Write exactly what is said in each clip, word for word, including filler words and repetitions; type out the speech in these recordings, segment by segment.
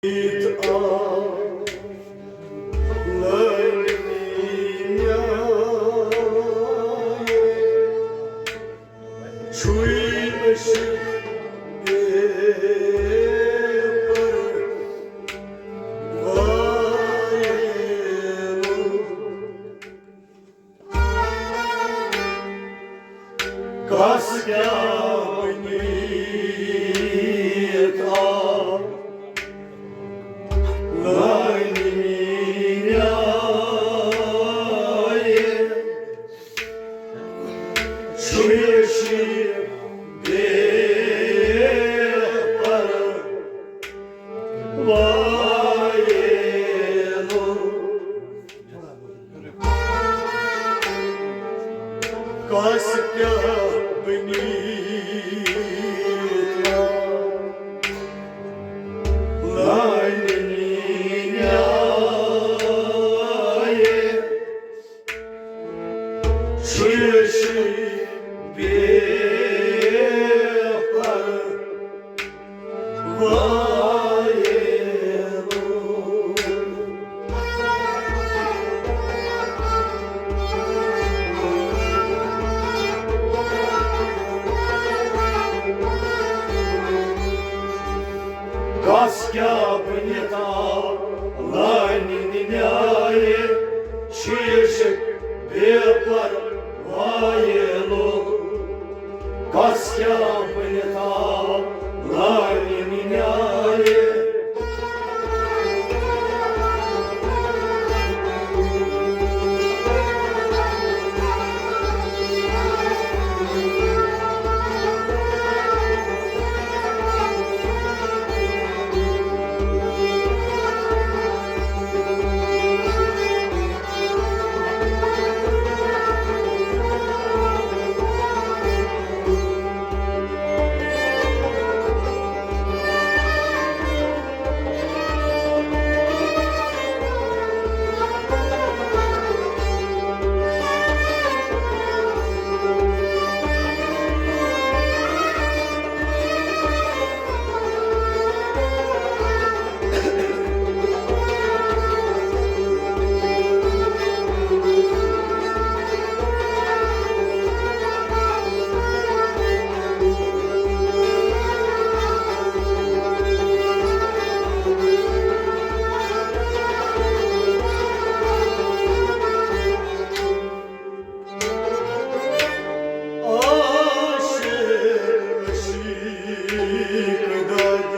یتھ آو لٲنہِ نیایہِ، چھُے أسۍ بے پروایہِ۔ کس کیٛاہ بنیت آو لٲنہِ نیایہِ، چھُے أسۍ بے پروایہِ۔ کس کیٛاہ بنیت آو لٲنہِ نیایہِ، چھُے أسۍ بے پروایہِ۔ کس کیٛاہ بنیت آو لٲنہِ نیایہِ، چھُے أسۍ بے پروایہِ۔ کس کیٛاہ بنیت آو لٲنہِ نیایہِ۔ عاشق عشیق دادِ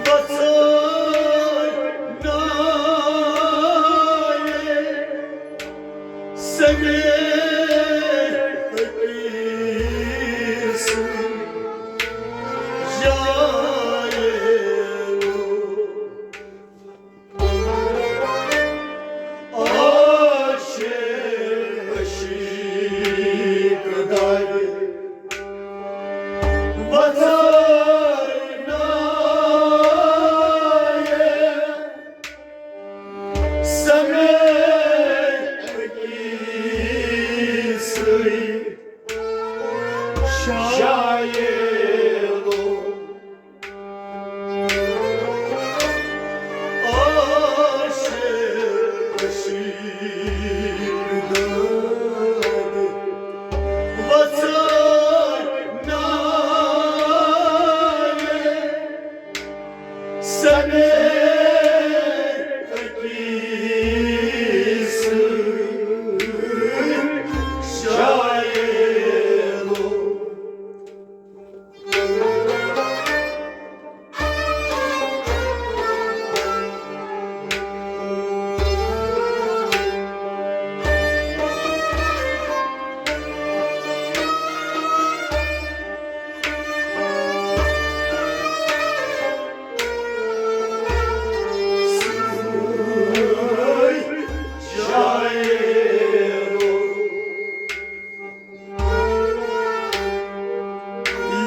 وژھٲے نایہِ، سمیع فقیٖر سٕنٛز جایہِ۔ عاشق عشیق دادِ وژھٲے نایہِ، سمیع فقیٖر سٕنٛز جایہِ۔ عاشق عشیق دادِ وژھٲے نایہِ، سمیع فقیٖر سٕنٛز جایہِ۔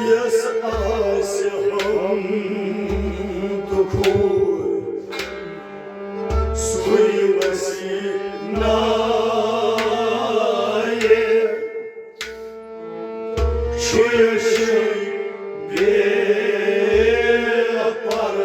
یس آسہِ ہم تہٕ کھوٗر، سُے وسی نایہِ۔ چھُے أسۍ بے پر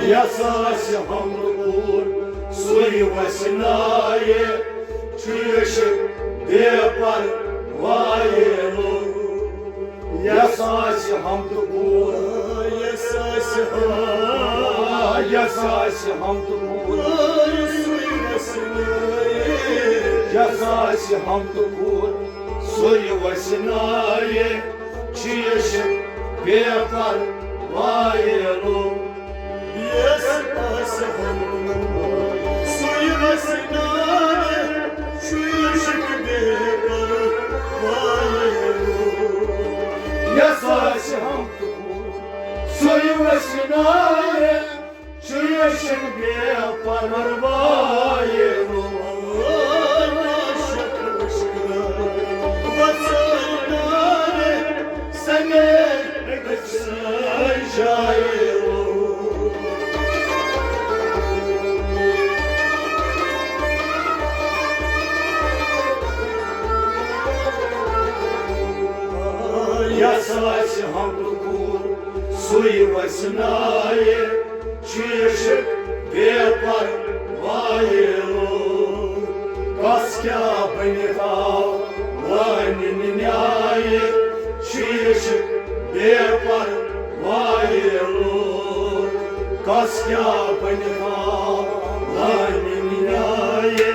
یس آسہِ حمد کوٗر، سُے وسہِ نایہِ، چھُ یہِ عشق بے پروایہِ لوٚگ۔ یس آسہِ حمد کوٗر، یس آسہِ حمد، یس آسہِ حمد کوٗر، سُے وسہِ نایہِ۔ یس آسہِ حمد کوٗر، سُے وسہِ نایہِ، چھُ یہِ عشق بے پروایہِ لوٚگ۔ یس آسہِ حمد کوٗر، سُے وسہِ نایہِ، چھُ یہِ عشق بے پروایہِ لوٚگ۔ یس آسہِ حمد کوٗر، سُے وسہِ نایہِ، چھُ یہِ عشق بے پروایہِ لوٚگ۔ عاشق عشق وسہِ نایہِ، سمیٹ أکسٕے جایہِ لوٚگ۔ یس آسہِ حمد کوٗر، سُے وسہِ نایہِ، چھُ یہِ عشق بے پروایہِ لوٚگ۔ کس کیٛاہ بنہِ تاو لٲنہِ ننیایہِ، چھُ یہِ عشق بے پروایہِ لوٚگ۔ کس کیٛاہ بنہِ تاو لٲنہِ ننیایہِ۔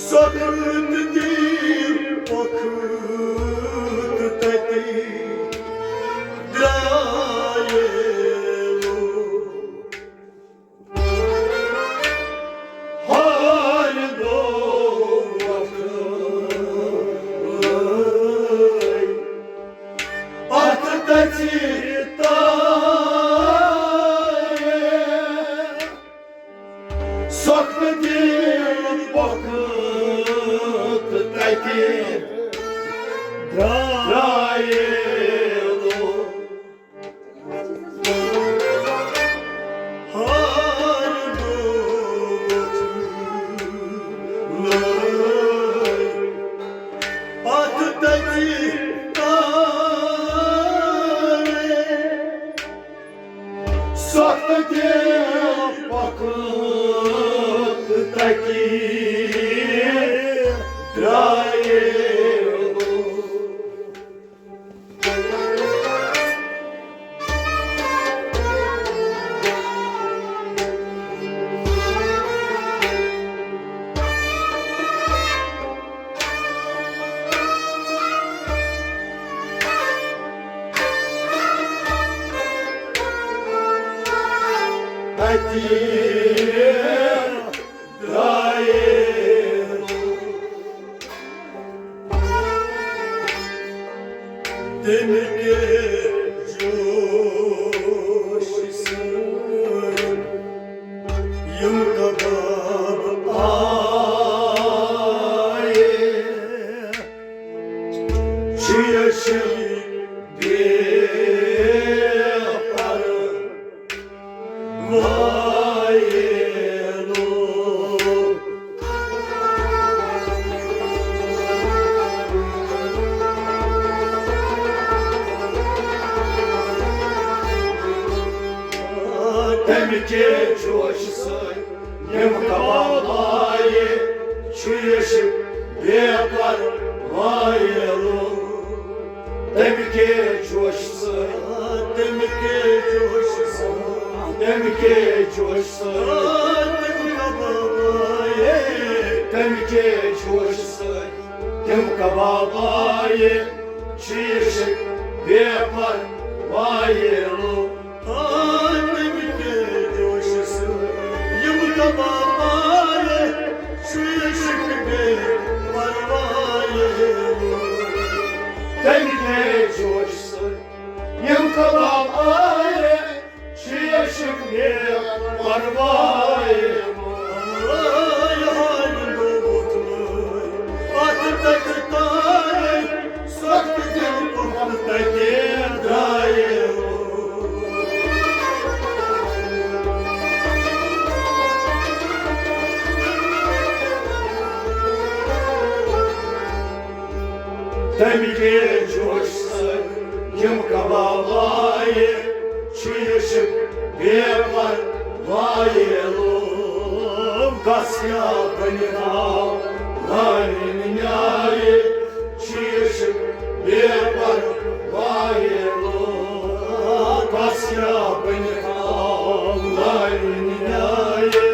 سۄکھٕ تہٕ دی پۄکھٕ تہٕ تَتی درٛایے لوٗکھ۔ ہارِ دو وقت اتھ تژِ تایہِ۔ سۄکھٕ دِل پۄکھٕ تہٕ تَتہِ درٛایے لوٗکھ۔ ہارِ دو وقت لٲے اتھ تژِ تایہِ۔ سۄکھٕ دِل پۄکھٕ تہٕ تَتی درٛایے لوٗکھ۔ تَتی درٛایے لوٗکھ۔ تَمہِ کہِ جوشہٕ سۭتۍ یِم کباب آیے، چھُ یہِ شہید بے پروایے لوٗکھ۔ تَمہِ کہِ جوشہٕ سۭتۍ یِم کباب آیے، چھُ یہِ عشق بے پروایے لوٗکھ۔ تمہِ کے جوشہٕ سۭتۍ، تمہِ کے جوشہٕ سۭتۍ، تمہِ کے جوشہٕ سۭتۍ، تمہِ کبابایے، تمہِ کے جوشہٕ سۭتۍ، تِم کبابایے، شیٖشہٕ بے پروایے لوٗکھ۔ تمہِ کے جوشہٕ سۭتۍ، یِم کبابایے، شیٖشہٕ بے پروایے لوٗکھ۔ تمہِ کے جوشہٕ سۭتۍ، یِم کبابایے، شیٖشہٕ بے پروایے لوٗکھ۔ اَتھ تَتہِ تارے، سخت دِل کُن تَتہِ درٛایے۔ تمہِ کے جوشہٕ سۭتۍ، یِم کبابایے، شیٖشہٕ بے پروایے لوٗکھ۔ کس کیٛاہ بنہِ ہاو لالِنۍ نیایے، شیٖشہٕ بے پروایے لوٗکھ۔ کس کیٛاہ بنہِ ہاو لالِنۍ نیایے۔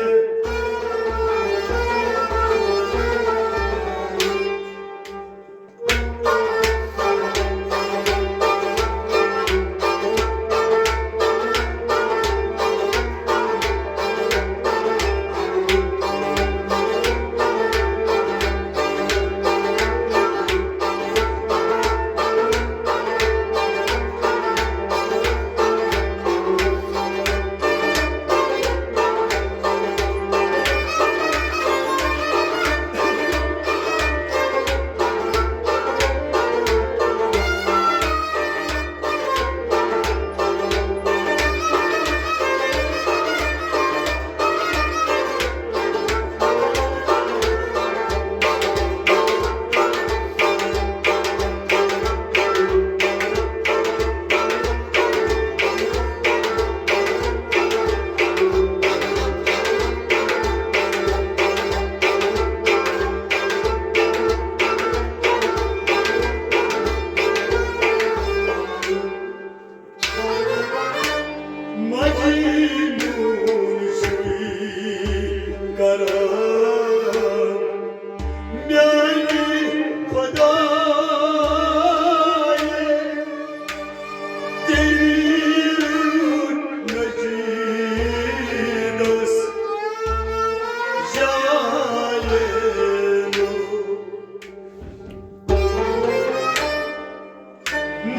مجنون چھُے کران میانہِ خدایہِ، تیری نجیدس جایہِ۔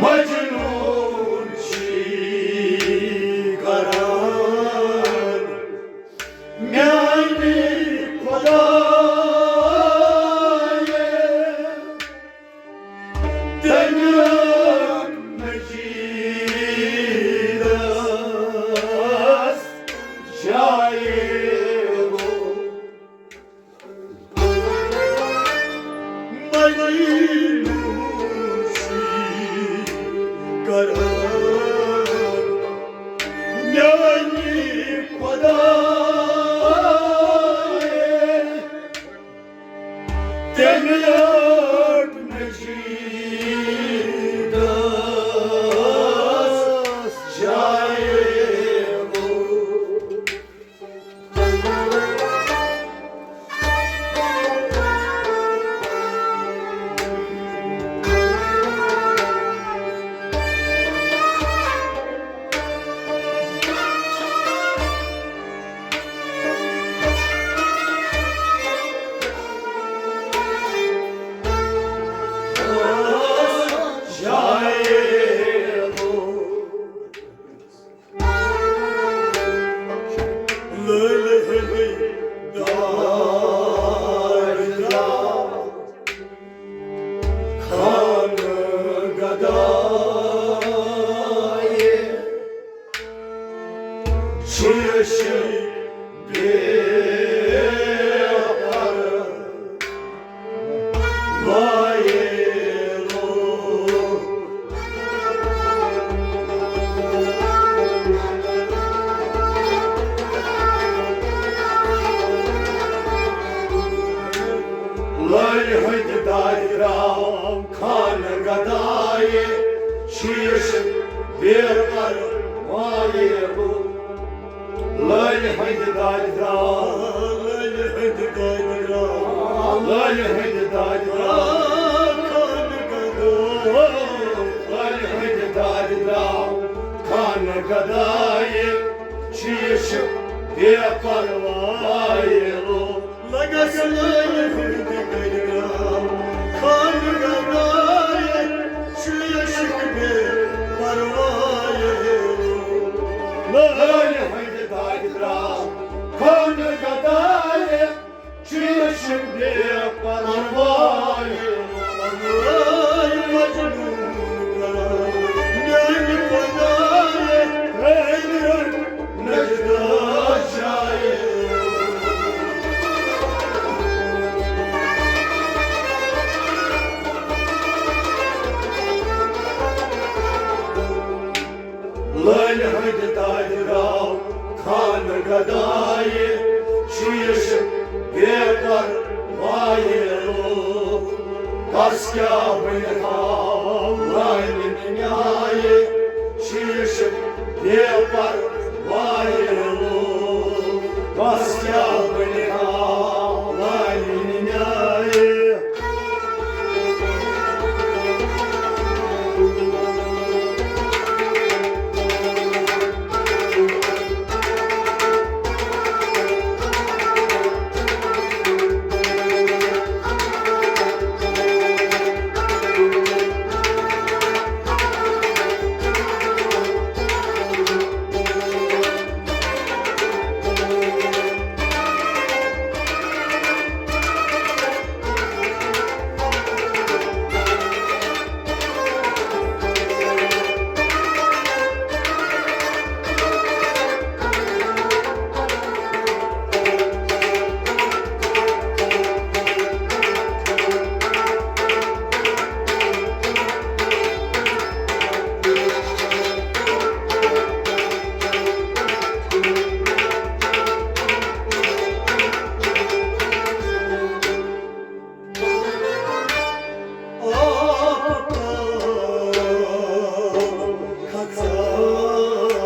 مجنون چھی کران میانہِ خدایہِ، تمیُک نجیدس جایہِ لوٚگ۔ مجنون چھی کران میانہِ خدایہِ، تمیُک نجیدس جایہِ لوٚگ۔ لٲلۍ ہٕنٛدۍ دارِ درٛاو خانہٕ گدایہِ، شیٖشہٕ بے پروایہِ لوٚگ۔ لٲلۍ ہٕنٛدۍ دارِ درٛاو خانہٕ گدایہِ، شیٖش بے پروایہِ لٲلہِ ہٕنٛدِ دادِ درٛاو، لٲلہِ ہٕنٛدِ دادِ درٛاو، لٲلہِ ہٕنٛدِ دادِ درٛاو، خانہٕ گدایہِ، لٲلہِ ہٕنٛدِ دادِ درٛاو، خانہٕ گدایہِ، شیٖش بے پروایہِ لٲلہِ ہٕنٛدِ دادِ درٛاو، خانہٕ گدایہِ، شیٖش بے پروایہِ لٲلہِ ہٕنٛدِ دادِ درٛاو، خانہٕ گدایہِ، شیٖش بے پروایہِ، پروایہِ مجنون کران، میانہِ خدایہِ، ہے میون نجدہ شاعر۔ لٲلہِ ہٕنٛدِ دادِ درٛاو خانہٕ گدایہِ، شیٖش بے پروایہِ لوٗکھ۔ کس کیٛاہ بنہِ ہاو لٲلہِ نِنیایہِ، شیٖش بے پروایہِ لوٗکھ۔ کس کیٛاہ بنہِ ہاو لٲلہِ نِنیایہِ۔ آفتاب کھژان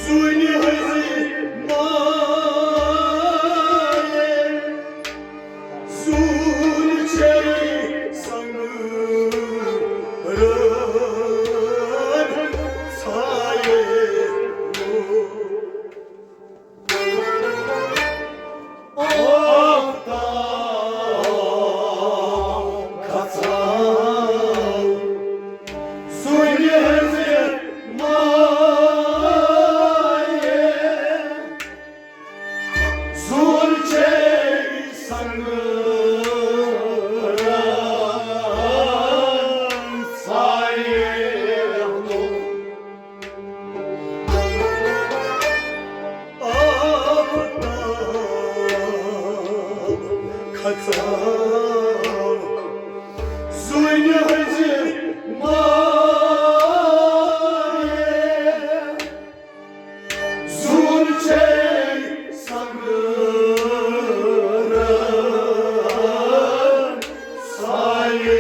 سُنہِ ہٕنٛزِ مایہِ، زوٗن چھے سنگہٕ سایہِ۔ آفتاب کھژان زوٗنہِ ہٕنٛزِ مایہِ، زوٗن چھے سنگہٕ سایہِ۔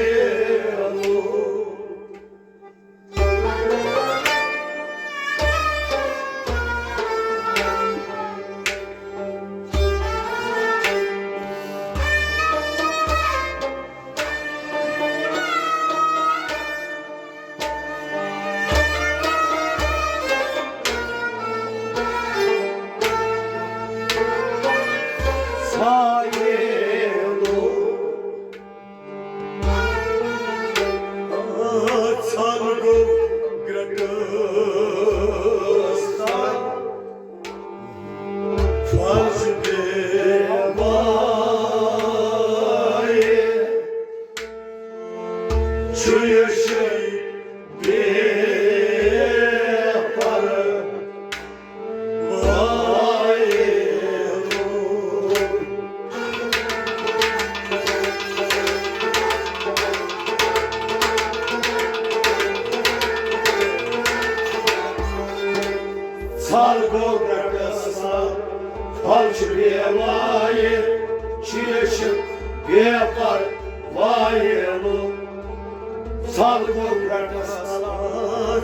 سایلو ژھل گوٚو گرٛٹہٕ سان۔ فرض بے وایہِ چھُ یہِ شے بے پروایہِ۔ ژھل گوٚو گرٛٹہٕ سان، پھل چھُ بے وایہِ، شیٖش بے پروایہِ لوٗکھ۔ ژھل گوٚو گرٛٹس تل۔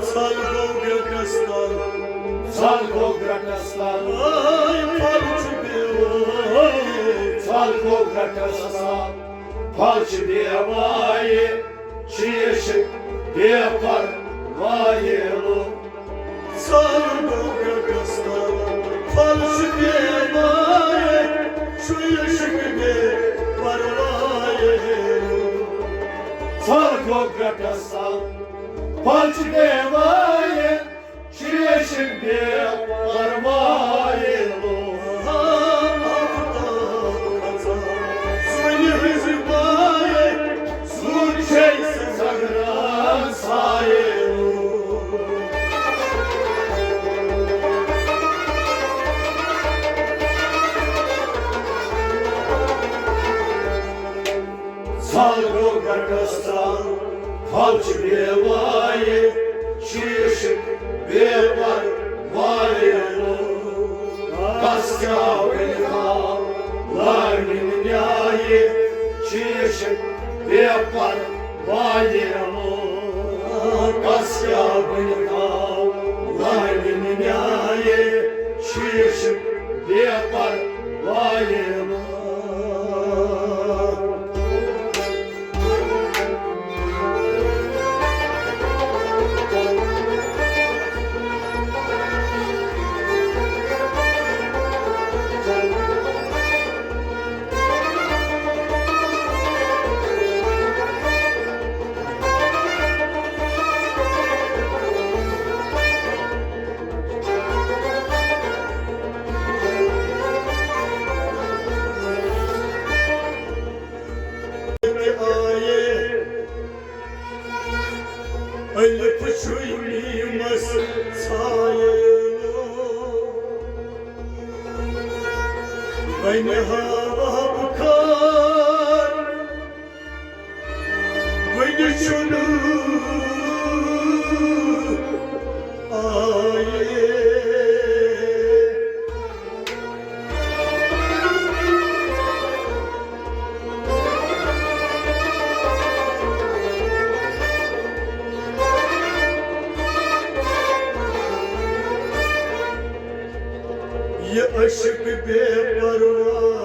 ژھل گوٚو گرٛٹس تل۔ ژھل گوٚو گرٛٹس تل۔ آے پھل چھُ بے وٲے۔ ژھل گوٚو گرٛٹس تل۔ پھل چھُ بے وٲے۔ شیٖشہٕ بے پروٲے لوٚگ۔ ژھل گوٚو گرٛٹس تل، پھل چھُ بے وٲے، شیٖشہٕ بے پروٲے۔ ژھل گوٚو گرٛٹس تل، پھل چھُ بے وٲے، شیٖشہٕ بے پروٲے۔ زوٗنہِ ہٕنٛزِ بٲے، زوٗن چھے سگران سایہِ۔ ژھل گوٚو گرٛٹس تل، پھل چھُ بے وٲے، شیٖشہٕ بے پروٲے۔ کس کیٛاہ ؤنہِ تھاو لٲنہِ نیایہِ، شیٖشہٕ بے پروٲے۔ کس کیٛاہ ؤنہِ تھاو لٲنہِ نیایہِ، شیٖشہٕ بے پروٲے۔ الف چھُے میٖمس ژھایلو، وۄنۍ ہاوہا بہٕ کھار، وۄنۍ چھُنہٕ آیے۔ یہِ عشق بے پرواہ